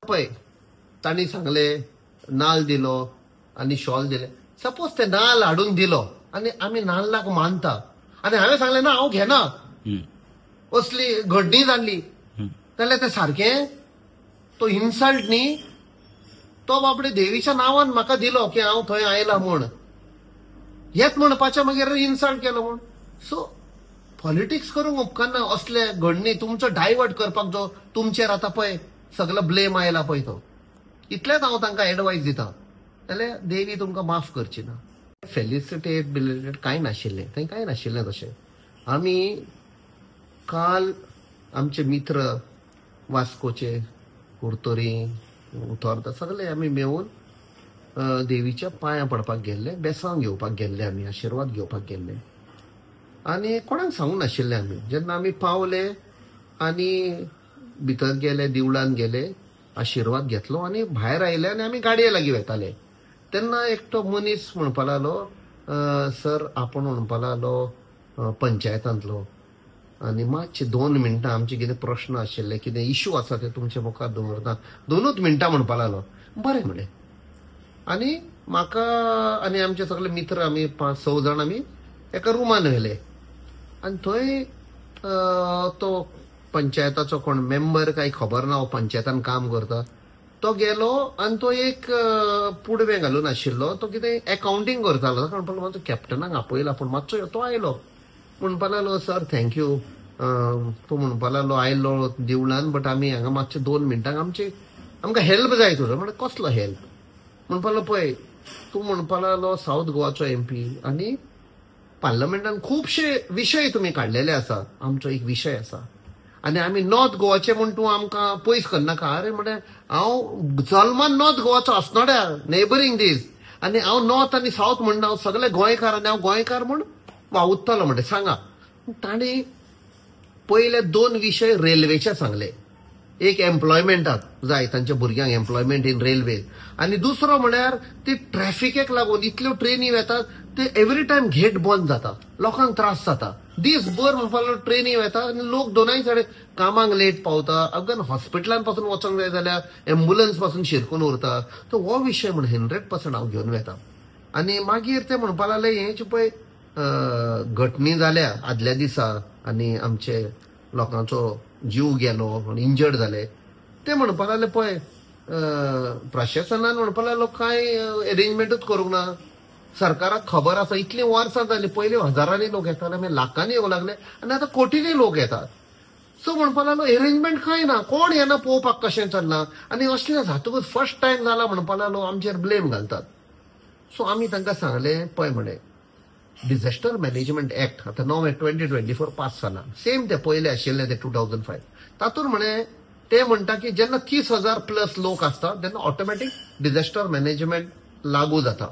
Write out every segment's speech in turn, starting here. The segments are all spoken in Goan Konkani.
पळय तांणी सांगले नाल दिलो आनी शॉल दिले. सपोज ते नाल हाडून दिलो आनी आमी नाल्लाक मानता आनी हांवें सांगलें ना हांव घेना, असली घडणी जाल्ली जाल्यार ते सारकें तो इन्सल्ट न्ही. तो बाबडे देवीच्या नांवान म्हाका दिलो की हांव थंय आयला म्हूण, हेच म्हणपाचें मागीर इन्सल्ट केलो म्हूण. सो पॉलिटिक्स करूंक उपकारना असले घडणी तुमचो डायवर्ट करपाक जो तुमचेर आतां पळय सगलो ब्लेम आयला पळय तो. इतलेंच हांव तांकां एडवायस दिता, जाल्यार देवी तुमकां माफ करची ना. फेलिसिटेट बिलिटेट कांय नाशिल्लें, थंय कांय नाशिल्लें तशें. आमी काल आमचे मित्र वास्कोचे कुर्तोरी उतोर्दा सगळे आमी मेळून देवीच्या पांयां पडपाक गेल्ले, बेसांव घेवपाक गेल्ले, आमी आशिर्वाद घेवपाक गेल्ले आनी कोणाक सांगूंक नाशिल्ले आमी. जेन्ना आमी पावले आनी भितर गेले, देवळान गेले, आशिर्वाद घेतलो आनी भायर आयले आनी आमी गाडये लागीं वेताले तेन्ना एकटो मनीस म्हणपा लागलो, सर आपूण म्हणपा लागलो पंचायतांतलो आनी मातशे 2 मिनटां आमचे कितें प्रश्न आशिल्ले, कितें इशू आसा ते तुमचे मुखार दवरता, 2 मिनटां म्हणपा लागलो. बरें म्हणलें आनी म्हाका आनी आमचे सगळे मित्र आमी 5-6 जाण आमी एका रुमान व्हेले आनी थंय तो पंचायताचो कोण मेंबर काय खबर ना, पंचायतान काम करता, तो गेलो आनी तो एक पुडवें घालून आशिल्लो, तो कितें एकावंटींग करतालो. ताका म्हणपाक लागलो कॅप्टनाक आपयला पूण मातसो तो आयलो म्हणपा लागलो सर thank you. तो म्हणपा लागलो आयलो देवळान बट आमी हांगा मातशे 2 मिनटांक आमचे आमकां हेल्प जाय तुजो. म्हणल्यार कसलो हेल्प? म्हणपा लागलो पळय तूं म्हणपा लागलो सावथ गोवाचो एमपी आनी पार्लमेंटान खुबशे विशय तुमी काडलेले आसा, आमचो एक विशय आसा आनी आमी नॉर्थ गोवाचे म्हूण तूं आमकां पयस करनाका. अरे म्हणलें हांव जल्मान नॉर्थ गोवाचो अस्नोड्या नेबरींग दीस आनी हांव नॉर्थ आनी सावथ म्हणना, हांव सगळे गोंयकार आनी हांव गोंयकार म्हूण वावुरतलो म्हणलें सांगा. तांणी पयले 2 विशय रेल्वेचे सांगले, एक एम्प्लॉयमेंटाक जाय तांच्या भुरग्यांक एम्प्लॉयमेंट इन रेल्वे आनी दुसरो म्हळ्यार ती ट्रॅफिकेक लागून इतल्यो ट्रेनी वेतात ते एवरी टायम गेट बंद जाता, लोकांक त्रास जाता, दीसभर म्हणपा लागलो ट्रेनी वेता आनी लोक दोनाय साडे कामाक लेट पावता, अगन हॉस्पिटलान पासून वचोंक जाय जाल्यार एम्बुलन्स पासून शिरकून उरता. तो हो विशय म्हण 100% हांव घेवन वेता. आनी मागीर ते म्हणपा लागले हें पळय घटणी जाल्या आदल्या दिसा आनी आमचे लोकांचो जीव गेलो आनी इंजर्ड जाले. ते म्हणपा लागले पळय प्रशासनान म्हणपा लागलो कांय एरेंजमेंटूच करूंक ना, सरकाराक खबर आसा इतलीं वर्सां जालीं, पयलीं हजारांनी लोक येताले मागीर लाखांनी येवंक लागले आनी आतां कोटींनी लोक येतात. सो म्हणपा लागलो एरेंजमेंट कांय ना, कोण येना पळोवपाक कशें चल्लां आनी असलें जातकूच फर्स्ट टायम जाला म्हणपा लागलो आमचेर ब्लेम घालतात. सो आमी तांकां सांगलें पळय म्हणलें डिझास्टर मॅनेजमेंट एक्ट आतां 9 2024 पास जाला, सेम ते पयले आशिल्ले ते 2005, तातूंत म्हणे ते म्हणटा की जेन्ना 30,000 प्लस लोक आसता तेन्ना ऑटोमॅटीक डिझास्टर मॅनेजमेंट लागू जाता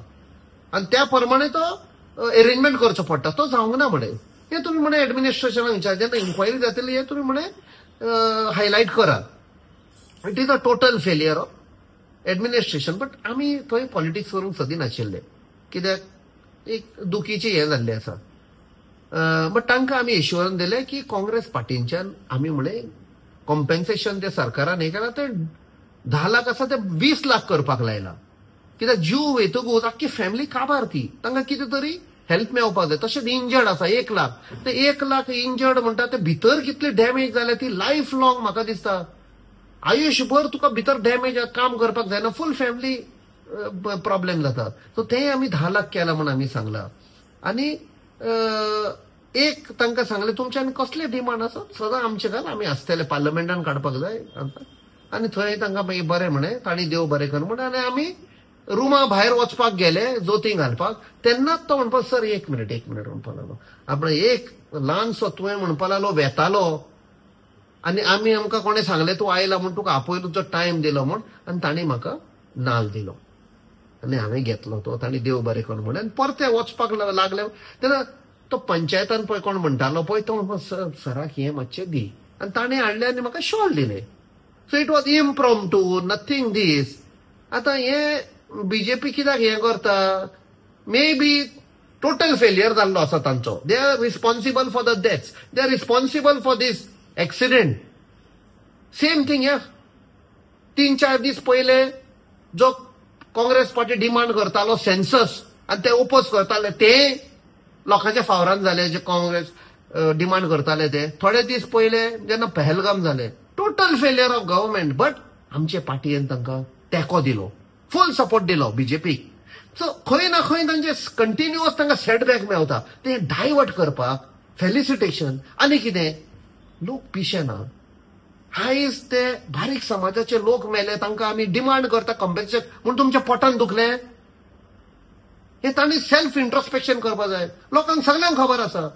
आनी त्या प्रमाणे तो एरेंजमेंट करचो पडटा, तो जावंक ना म्हणे. हें तुमी म्हणे एडमिनिस्ट्रेशनाक विचार, जेन्ना इन्क्वायरी जातली हें तुमी म्हणे हायलायट करात. It is a total failure of administration. But आमी थंय पॉलिटिक्स करूंक सदी नाशिल्ले कित्याक एक दुखीचें हें जाल्लें आसा. बट तांकां आमी एश्युरन्स दिलें की काँग्रेस पार्टींच्यान आमी म्हळें कॉम्पेन्सेशन ते सरकारान हें केलां तें 10 लाख आसा ते 20 लाख करपाक लायलां, कित्याक जीव वयतकूच आख्खी फॅमिली काबार ती, तांकां कितें तरी हेल्प मेळपाक जाय. तशेंच इंजर्ड आसा 1 लाख, ते 1 लाख इंजर्ड म्हणटा ते भितर कितले डॅमेज जाल्या ती लायफ लॉंग म्हाका दिसता आयुष्यभर तुका भितर डॅमेज काम करपाक जायना, फूल फॅमिली प्रॉब्लेम जाता. सो तें आमी 10 लाख केलां म्हूण आमी सांगलां. आनी एक तांकां सांगलें तुमच्यान कसले डिमांड आसा सदां आमचे घाल, आमी आसतले पार्लमेंटान काडपाक जाय. आनी थंय तांकां मागीर बरें म्हणें तांणी देव बरें कर म्हणें आनी आमी रुमा भायर वचपाक गेले जोतीं घालपाक तेन्नाच तो म्हणपा सर 1 मिनट 1 मिनट म्हणपा लागलो. आपण एक ल्हानसो तुवें म्हणपा लागलो वेतालो आनी आमी आमकां कोणें सांगलें तूं आयला म्हूण तुका आपयलो तुजो टायम दिलो म्हूण आनी तांणी म्हाका नाल दिलो आनी हांवें घेतलो तो, तांणी देव बरें कर म्हणलें आनी परते वचपाक लागले तेन्ना तो पंचायतान पळय कोण म्हणटालो पळय तो म्हणपा सर सराक हें मातशें दी आनी ताणें हाडलें आनी म्हाका शॉल दिलें. So it was impromptu nothing this. आतां हें बीजेपी कित्याक हें करता, मे बी टोटल फेलियर जाल्लो आसा तांचो. They are responsible for the deaths, they are responsible for this accident. Same thing या 3-4 दीस पयले जो काँग्रेस पार्टी डिमांड करतालो सेन्सस आनी ते ओपोज करताले ते लोकांच्या फावरान जाले, जे काँग्रेस डिमांड करताले ते. थोडे दीस पयले जेन्ना पहलगाम जाले, total failure of government, but आमचे पार्टीन तांकां तेंको दिलो, फूल सपोर्ट दिलो बीजेपीक. सो खंय ना खंय तांचे कंटिन्युअस तांकां सेटबॅक मेवता. ते डायवर्ट करपाक फेलिसिटेशन आनी कितें, लोक पिशे ना. आयज ते बारीक समाजाचे लोक मेले, तांकां आमी डिमांड करता कॉम्पेन्सेशन म्हूण तुमच्या पोटान दुखलें. हे तांणी सेल्फ इंट्रोस्पेक्शन करपाक जाय. लोकांक सगल्यांक खबर आसा.